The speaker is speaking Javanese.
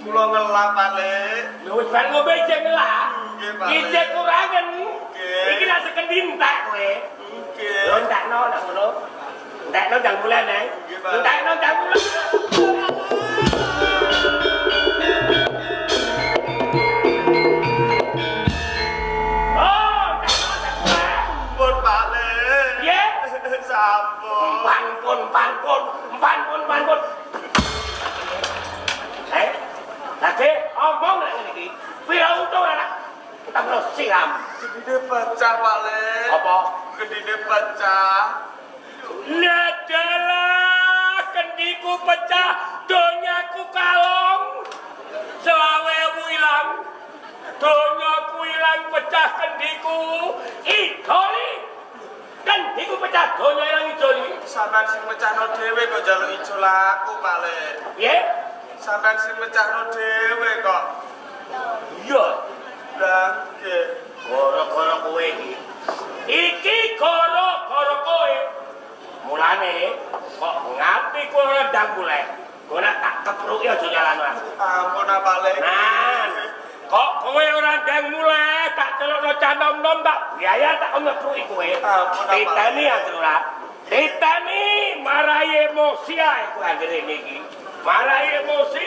Kula ngelap, Pak Le. Lho wis bar ngombe ijek ngelak. Nggih, Pak Le. Ijek kurangen. Nggih. Iki lak sekendi entek kowe. Nggih. Lho entekno nak ngono. Entekno ndang mulai neng. Nggih, Pak. Entekno ndang mulai. Oh, entekno ndang mulai. Pun, Pak Le. Piye? Sampun. Pampun, pampun, pampun, pampun. Eh, lagi omong lek ngene iki. Pira untung anak? Kita perlu siram. Gendine pecah, Pak Le. Apa? Gendine pecah. Ladalah kendiku pecah, donyaku kalong. 25.000 ilang. Donyaku ilang pecah kendiku. Ijoli. Kendiku pecah, donya ilang ijoli. Sampeyan sing mecahno dhewe kok njaluk ijol aku, Pak Le. Piye? Sampeyan sing mecahno dhewe kok. Iya. Lah, nggih. Gara-gara kowe iki. Iki gara-gara kowe. Mulane kok nganti kowe ora ndang mulai. Kowe nak tak kepruki aja nyalano aku. Ampun, ah, Pak Le. Nah, kok kowe ora ndang mulai tak celokno cah nom-nom tak biaya tak kon ngepruki kowe. Ampun, ah, Pak. Titeni Andrura. Titeni marai emosi ae kowe anggere iki. Marai emosi.